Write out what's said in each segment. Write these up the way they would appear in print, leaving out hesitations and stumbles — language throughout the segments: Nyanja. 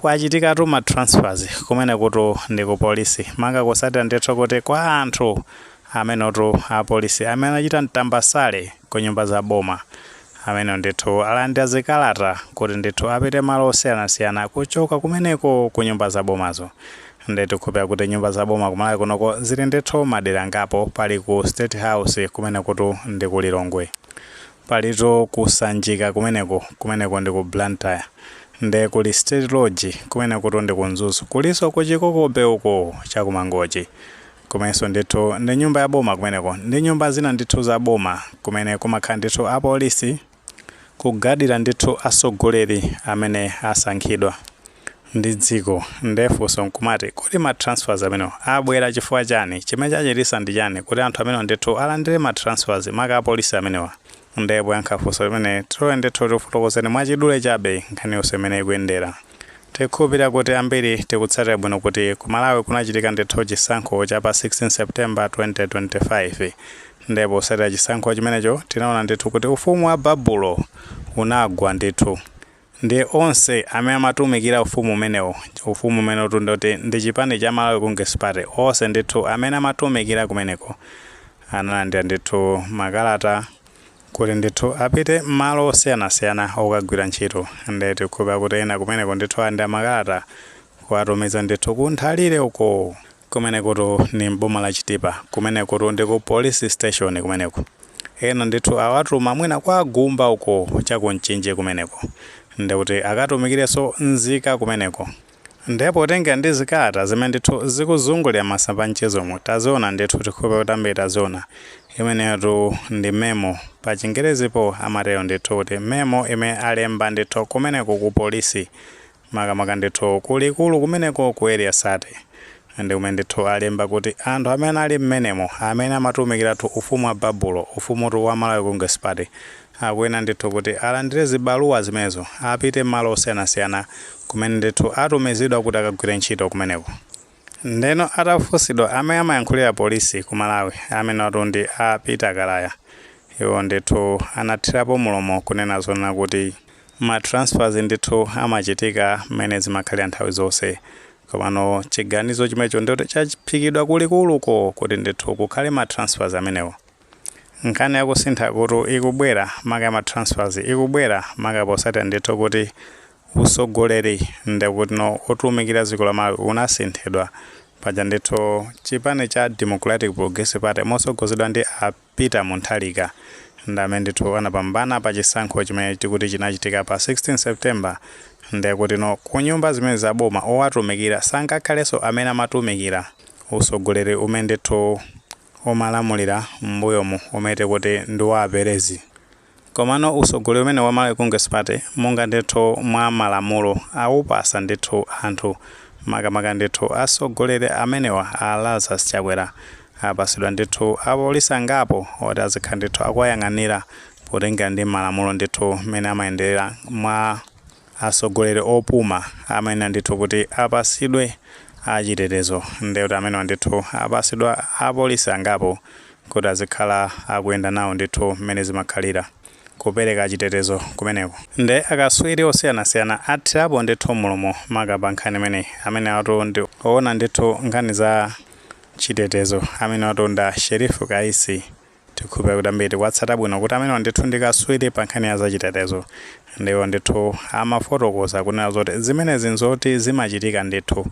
Kwachitikatu ma transfers kumene kutu ndi ku polisi, manga kusatira ndithu kuti kwa anthu amenotu apolisi amene achita mtambasale ku nyumba za boma, amene ndithu alandira zikalata kuti ndithu apite malo osiyanasiyana kuchoka kumeneko ku nyumba za bomazo. Ndithu khupira kuti nyumba za boma kumalawi kunoko zili ndithu madera angapo. Pali ku State House, kumene kutu ndi ku Lilongwe, palitu kusanjika kumeneko, kumeneko ndi ku Blantyre, nde kuli State Lodge, kumene kutu ndi ku Mzuzu, kulinso ku Chikokobe uko chakumangochi, kumenso ndithu ndi nyumba ya boma kumeneko, ndi nyumba zina ndithu za boma kumene kumakhala ndithu apolisi kugadira ndithu atsogoleri amene asankhidwa ndi dziko. Ndefunso nkumati, kuti ma transfers amenewo abwera chifukwa chani? Chimene chachitisa ndi chani kuti anthu amenewa ndithu alandire ma transfers, maka apolisi amenewa? Ndipo poyankha funso limene, tilowe ndithu tifotokozeni mwachidule chabe nkhani yonse imene ikuyendera. Tikukhulupirira kuti ambiri tikutsatira bwino kuti ku Malawi kunachitika ndithu chisankho cha pa 16 September 2025. Ndipo potsatira chisankho chimenecho, tinaona ndithu kuti ufumu wa Babulo unagwa ndithu, ndi onse amene amatumikira ufumu umenewo, ufumu umenewo tundoti ndi chipani cha Malawi Congress Party, onse ndithu amene amatumikira kumeneko analandira ndithu makalata kuti ndithu apite malo osiyanasiyana okagwira ntchito. Ndiye tikukhulupirira kuti ena kumeneko ndithu alandira makalata kuwatumiza ndithu ku Nthalire uko, kumenekutu ni mboma la Chitipa, kumenekutu ndi ku police station kumeneko. Ena ndithu awatuma mwina kwa Gumba uko chakumchinje kumeneko, ndikuti akatumikirenso nzika kumeneko. Ndipo potenga ndi zikalata zimene ndithu zikuzungulira masamba mchezomo, taziona ndithu, tikhulupirira kuti ambiri taziona. Imeneyotu ndi memo, pa Chingerezipo amatero ndithu kuti memo imene alemba ndithu kumeneko ku polisi, makamaka ndithu kulikulu kumeneko ku Area 30, ndi kumene ndithu alemba kuti anthu amene ali mmenemo, amene amatumikiratu ufumu wa Babulo, ufumutu wa Malawi Congress Party, akuyenera ndithu kuti alandire zibaluwa zimenezo, apite malo osiyanasiyana kumene ndithu atumizidwa kuti akagwire ntchito kumeneko. Ndeno atafunsidwa amene amayankhulira polisi ku Malawi, amene atu ndi a Peter Kalaya, iwo ndithu anathirapo mulomo kunena zonena kuti ma transfers ndithu amachitika mmene zimakhalira nthawi zonse, komano chiganizo chimenecho ndikuti chaphikidwa kulikuluko kuti ndithu kukhale ma transfers amenewo. Nkhani yakusintha kuti ikubwera, maka ma transfers ikubwera, maka posatira ndithu kuti usogoleri ndikuti no otumikira dziko la Malawi unasinthidwa. Paja ndithu chipani cha Democratic Progressive Party mosogozedwa ndi a Peter Mutharika ndi amene ndithu anapambana pa chisankho chimene tikuti chinachitika pa 16 September. Ndekuti no ku nyumba zimene zaboma owatumikira sangakhalenso amene amatumikira usogoleri umene ndithu umalamulira m'mbuyomu, umene tikuti ndi wa aperezi. Komano usogoleri umene wa Malawi Congress Party, monga ndithu mwa malamulo, awupasa ndithu anthu, makamaka ndithu atsogoleri amenewa a Lazarus Chakwera, apasidwa ndithu apolisi angapo oti azikhala ndithu akuwayang'anira potengera ndi malamulo ndithu mmene amayenderera mwa atsogoleri opuma amene ndithu kuti apasidwe achitetezo. Ndekuti amenewa ndithu apasidwa apolisi angapo kuti azikhala akuyenda nawo ndithu mmene zimakhalira kupereka chitetezo kumeneko. Nde akaswiri osiyanasiyana athirapo ndithu mulomo maka pa nkhani imeneyi. Amene atu ndi oona ndithu nkhani za chitetezo, amene atu nda Sherifu Kaisi, tikhulupirira kuti ambiri tikuwatsata bwino kuti amenewa ndithu ndi kaswiri pa nkhani ya zachitetezo. Ndiwo ndithu amafotokoza kunena zoti zimenezi nzoti zimachitika ndithu,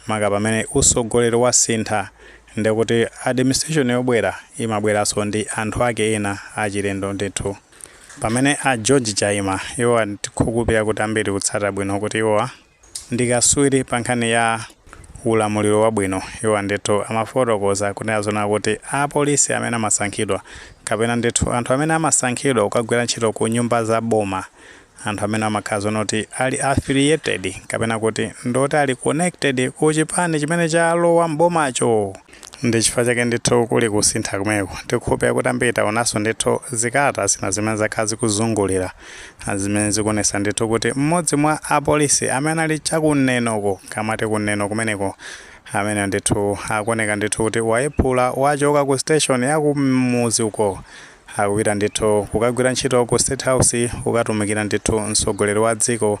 maka pamene usogoleri wasintha, ndekuti administration yobwera imabweranso ndi anthu ake ena achilendo ndithu. Pamene a George Chaima, iwo tikhulupirira kuti ambiri kutsata bwino kuti iwowa ndi kaswiri pa nkhani ya ulamuliro wabwino, iwo ndithu amafotokoza kunena zona kuti apolisi amene amasankhidwa, kapena ndithu anthu amene amasankhidwa kukagwira ntchito ku nyumba za boma, anthu amene amakhala zona kuti ali affiliated, kapena kuti ndoti ali connected ku chipani chimene chalowa m'bomacho. Ndi chifukwa chake ndithu kuli kusintha kumeneko. Tikukhulupirira kuti ambiri taonanso ndithu zikalata zina zimene zakhala zikuzungulira, zimene zikuonesa ndithu kuti mmodzi mwa apolisi amene ali chakunenoko, kamati kuneno kumeneko, amene ndithu akuoneka ndithu kuti wayiphula, wachoka ku station ya kumuzi uko. Akupita ndithu kukagwira ntchito ku State House, kukatumikira ndithu mtsogoleri wa dziko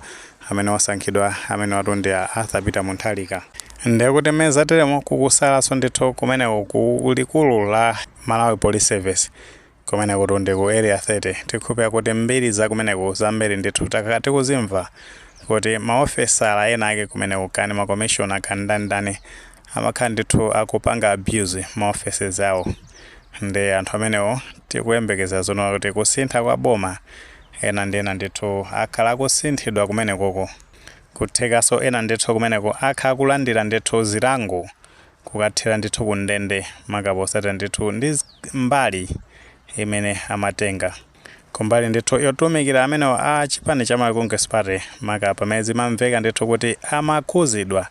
amene wasankhidwa, amene watu ndi a Arthur Peter Mutharika. Ndekuti mmene zateremo, kukusalanso ndithu kumeneko ku likulu la Malawi Police Service, kumene kuti ndi ku Area 30. Tikhulupira kuti mbiri za kumeneko zambiri ndithu takhala tikuzimva, kuti maofesala ena ake kumeneko, kani makomishona, kani ndani, amakhala ndithu akupanga abuse maofeses awo. Ndi anthu amenewo tikuyembekeza zono kuti kusintha kwa boma, ena ndi ena ndithu akhala akusinthidwa kumenekoko. Kuthekanso ena ndithu kumeneko akhala akulandira ndithu zilango, kukathera ndithu ku ndende, makaposatira ndithu ndi mbali imene amatenga kumbali ndithu yotumikira amenewo a chipani cha Malawi Congress Party, maka pamene zimamveka ndithu kuti amakhuzidwa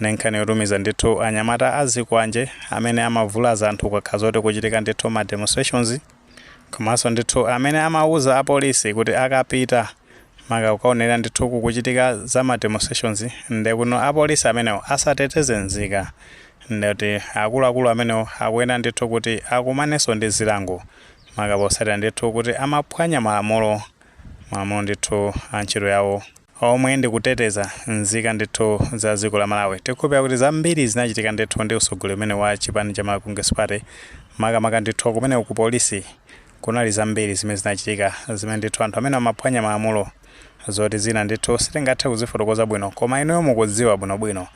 ndi nkhani yotumiza ndithu anyamata azikwanje amene amavulaza anthu kukakhala zoti kuchitika ndithu ma demonstrations, komanso ndithu amene amauza apolisi kuti akapita maka kukaonera ndithu kukuchitika za ma demonstrations, ndekuno apolisi amenewo asateteze nzika. Ndekuti akuluakulu amenewo akuyenda ndithu kuti akumanenso ndi zilango, maka posatira ndithu kuti amaphwanya malamulo ndithu a ntchito yawo, omwe ndi kuteteza nzika ndithu za dziko la Malawi. Tikhulupira kuti zambiri zinachitika ndithu ndi utsogoleri umene wa chipani cha Malawi Congress Party, makamaka ndithu kumene ku polisi kunali zambiri zimene zinachitika, zimene ndithu anthu amene amaphwanya malamulo, zoti zina ndithu sitingathe kuzifotokoza bwino, koma inuyo mukudziwa bwinobwino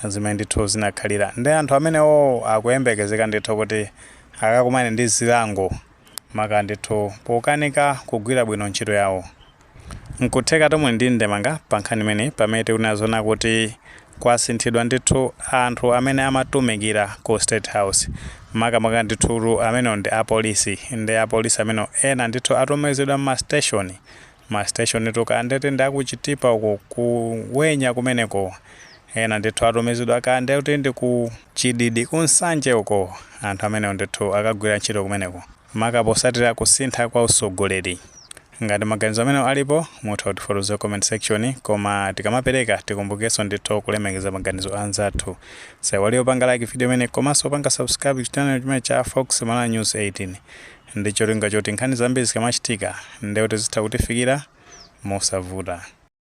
zimene ndithu zinakhalira. Ndi anthu amenewo akuyembekezeka ndithu kuti akakumane ndi zilango, maka ndithu pokanika kugwira bwino ntchito yawo. Nkutheka tomwe ndi ndemanga pa nkhani imene, pamene tikunena kuti kwasinthidwa ndithu anthu amene amatumikira ku State House, makamaka ndithu amenewo ndi apolisi. Ndi apolisi amene ena ndithu atumizidwa m'ma station, ma station tukandete ndi akuchitipa uko, kuwenya kumeneko. Ena ndithu atumizidwa kande kuti ndi ku Chididi, kunsanje uko. Anthu amenewo ndithu akagwira ntchito kumeneko, maka posatira kusintha kwa usogoleri. Ngati maganizo amenewo alipo, mutha kutifotokozera comment section, koma tikamapereka tikumbukenso ndithu kulemekeza maganizo anzathu. Saiwaliwo panga like video imene, komanso panga subscribe channel chimene cha Fox Malawi News 18, ndi cholinga choti nkhani zambiri zikamachitika ndekuti zitha kutifikira mosavuta.